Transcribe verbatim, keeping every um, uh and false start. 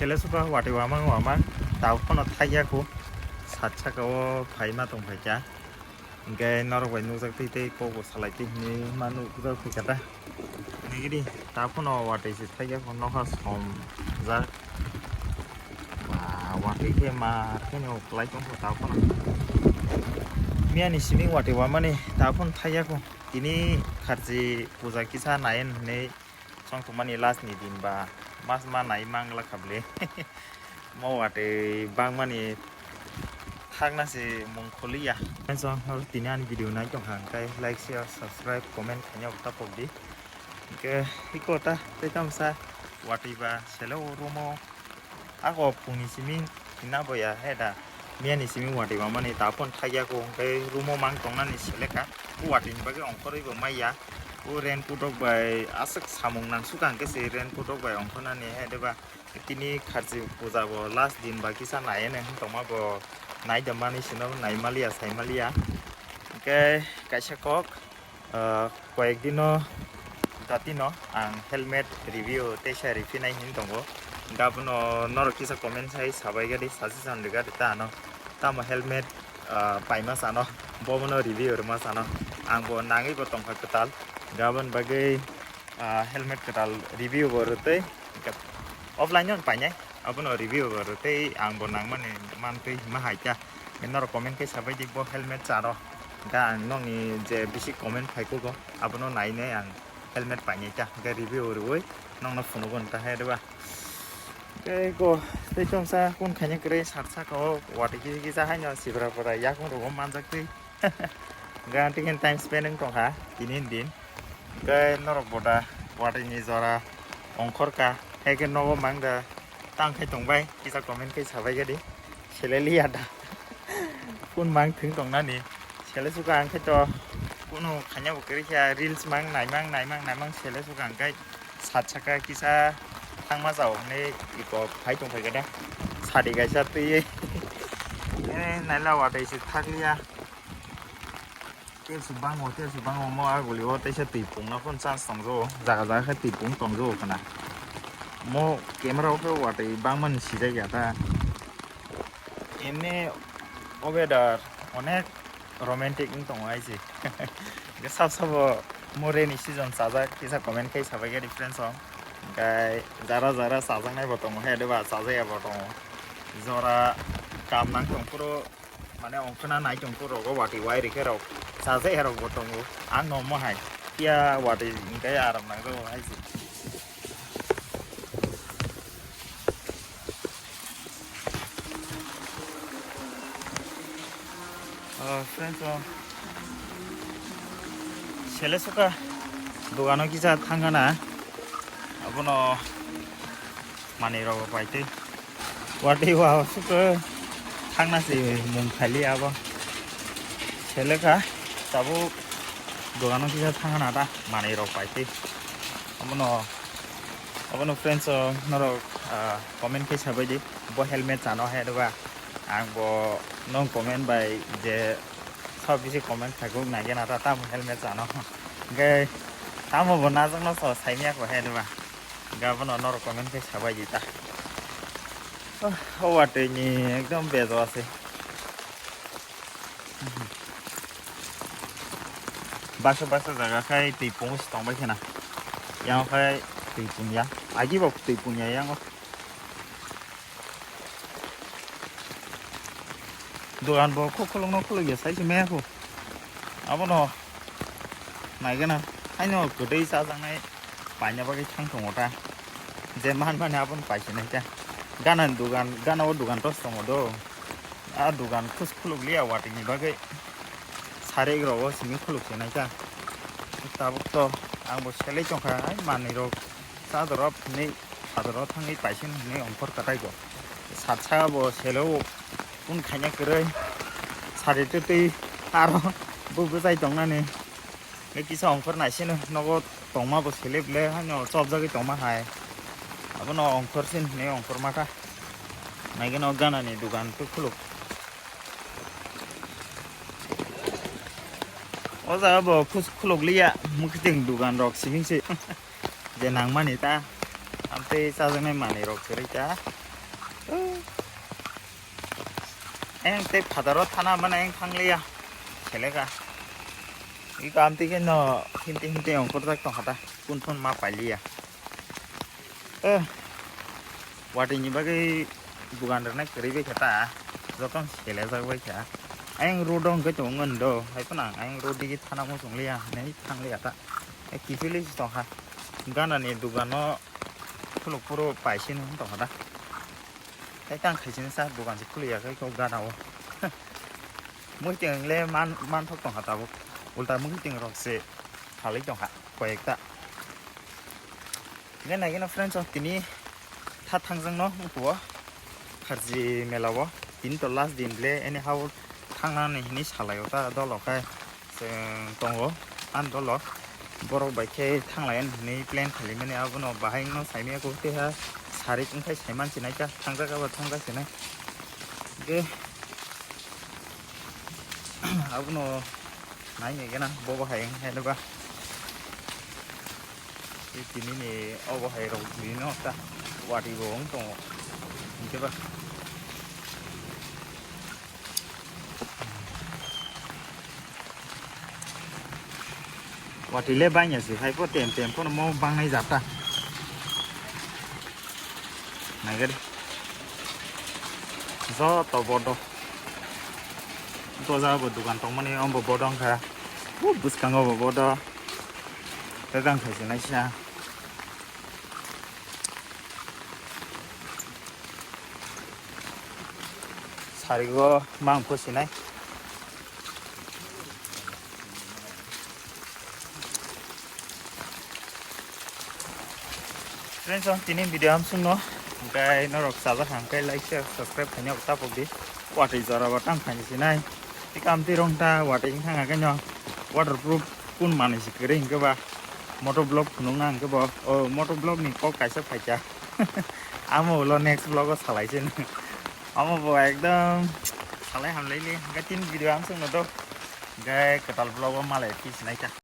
Kele suka wati wamang wamang, tau kono thaiya ku, sat saka o phaima tong phaikha. Hingke norok bai nukjak twi tei kok bo salai twi hinwi ma nukjak phaikha ta. Nigiri ta phano watwi se thaiya ko nokha somjak. Ba watwi khe ma kheno kwlai tongkha ta phano. Miyani simi watwi wamani ta phano thaiya ko. Tini kharchi puja kisa nayan hinwi Chwng tongmani last ni din ba mas ma nai mangla kha bwle. Mo watwi bangmani thakna se mung kholiya. Chwng tini ani video nai tongkha hwnkhe like, share, subscribe, comment khaina ta pok di. Hwnkhe iko ta tei tamsa watwi ba selo room o. Ako pungni simi hina boya he da. Miyani simi watwi wamani ta phone thaiya ko hwnkhe room o mang tongnani seleka. O watwi ni bagwi ongkhorwi bo maiya. O rain putok bai aswk samung nang suka hwnkhe se rain putok bai ongkhornani he deba. Tini kharchi puja bo last din ba kisa nai ene hwn tongma bo nai da mani sino nai maliya sai maliya. Hwnkhe kaisa kok. Ah, koyek dino datino ang helmet review teisa riphinai hin tongo. Gabono norok kisa comment sai sabai gadi suggestion rigadi ta ano. Tamo helmet, ah, paima sano, bobono review rwma sano. Ang bo nangwi bo tongkha kwtal. Gabon bagwi, ah, helmet kwtal review bo rwtwi offline no painai. Abono review bo rwtwi ang bo nangmani mantwi hima hai kha. Norok comment khe sabai di bo helmet charo. Hingkhe ang nokni je bisi comment phai kugo, abono nainai ang helmet painai ta. Hingkhe review rwui nokno phunugo nta hai rwba. Tei go tei chwngsa kun khaina kwrwi sat saka o watwi kisa kisa haino sibra bwrai yakung rogo manjak twi. Hingkhe ang tei time spend wng tongkha tini din. Hingkhe norok bo da watwi ni jora ongkhor ka, hai khe nogo mang da. Tang khai tong bai, kisa comment khai sabai gadi. Sele liya da. Kun mang thung tong nani. Sele suka ang khai to. Kuno khanya bo kiri kya reels mang nai mang nai mang nai mang sele suka ang khai. Sat saka kisa thang ma jao ne iko phai tong phai gada. Sadi gaisa twi. Eh, naila wa dai si thak liya. Tesu bango, tesu bango mo aguli o teisa twi pungna phone chance tongjo, jaga jaga khe twi pung tongjo khna. Mo camera o khe watwi bangmani sijak ya ta. Emni o weather onek romantic wng tongo hai se. Sab sabo mo rainy season chajak kisa comment khai sabai khe difference o. Hingkhe jara jara chajaknai bo tongo, hai de ba chajak ya bo tongo. Jora kam nang tong phuru Mane ongkhorna nai tong phuru rogo watwi wai rikhe rok chajak ya rok bo tongo. Ang no mo hai. Tia watwi hingkhe aram nang rw hai se. Oh, friends, oh. Sele suka dogano kisa thangana. Abono manwi rok bai tei watwi wa suka thangna se mung khaili abo. Sele kha tabuk dogano kisa thangana ta manwi rok bai tei. Abono, abono friends, oh, norok, ah, comment khe sabai di. Bo helmet chano hai rwba. Ang bo nong comment bai je sab bisi comment khai kuk nai gana ta tamo helmet chano. Hingke tamo bo najak no so saimya ko hai rwba. Hingke abono norok comment khe sabai di ta. Oh, o watwi ni ekdom bejo ase. Baksa baksa jaga khai twi pungo se tongbai khena. Yang khai twi pungya. Agi bo twi pungya yang o. Dogan bo khuk khulukno khulukya sai se maya kho. Abono naigana haino kwtwi chajaknai paina bagwi thang tongo ta. Je man mani abono paisinai ta. Gana ni dogan, gana o dogan tos tongo do. A dogan khus khuluk liya watwini bagwi. Sarek rogo simi khuluk sinai ta. Tabuk to ang bo selai tongkha hai manwi rok. Chadoro phunwi sadoro thangwi paising hinwi ongkhor kwtai bo. Sat saka bo selo kun khaina kwrwi. Sari twtwi aro bo bwchai tongnani. Kisa ongkhor naisino nogo tongma bo selep le haino chopjagwi tongma hai. Abono ongkhor sin hinwi ongkhor makha. Naigeno ganani dogan to khuluk. O jaga bo khus-, khuluk liya, mwkhitwng dogan rok sibing se. Je nangmani ta, amtwi chajaknai manwi rok kwrwi ta. Ayang tei phataro thana mane ayang thangliya. Seleka. Iko amtwi khe no himte himte ongkhorjak tongkha ta. Kun phun ma pailiya. Eh. Watwi ni bagwi dugan rwna kwrwi bai kha ta. Jotono selejak bai kha. Ayang road o hwnkhe tongo do. Hai phano ang ayang road digi thana muchungliya hinwi thangliya ta. Eh, kiphilwi se tongkha. Gana ni dugan o khuluk phuru paising tongkha ta. Tei tang khaisini sa dugan se khuli ya khai kok gana o. Muiting le man, man thok tongkha tabuk. Ulta muiting rok se phalwi tongkha koyekta. Ngai nai gana friends o tini tha thangjang no wngkhuo. Kharji mela o tini to last din le anyhow thangnani hinwi salai o ta dol o khai. Chwng tongo, ani dolo borok bai khe thanglai hinwi plan khalimani, abono bahai no saimanya kok tei ha sarik wngkhai saiman sinai kha, thangjak abo thangjak sinai. Hwnkhe abono nai nai gana bo bahai wngkhai ba. Tei tini ni obo hai rok tini no ta watwi bo wng tongo. Hwnkhe ba. Watwi le bangya se hai po tem tem pono mo bangnai jata. Naigari. Joto bodo. Doja bo dukan tongmani ombo bodo wngkha. O bwskango bo bodo. Tei tang khaisinaisa. Sarigo mang phusinai. Friends, ang tini video hamsung no, hingkai norok sajak hangkai like, share, subscribe khaina tapok di. Watwi jora ba tang khaini sinai. Tikam tirong ta watwi wngkha hingkai no waterproof kun manwi si kwrwi hingke ba. Motor vlog phunukna hingke bo, o motor vlog ni kok kaisa phaikha. Amo ulo next vlog o salai se. Amo bo ekdom salai hamlai le. Hingke tin video ang songno do. Hingke kwtal vlog o malai phi sinai kha.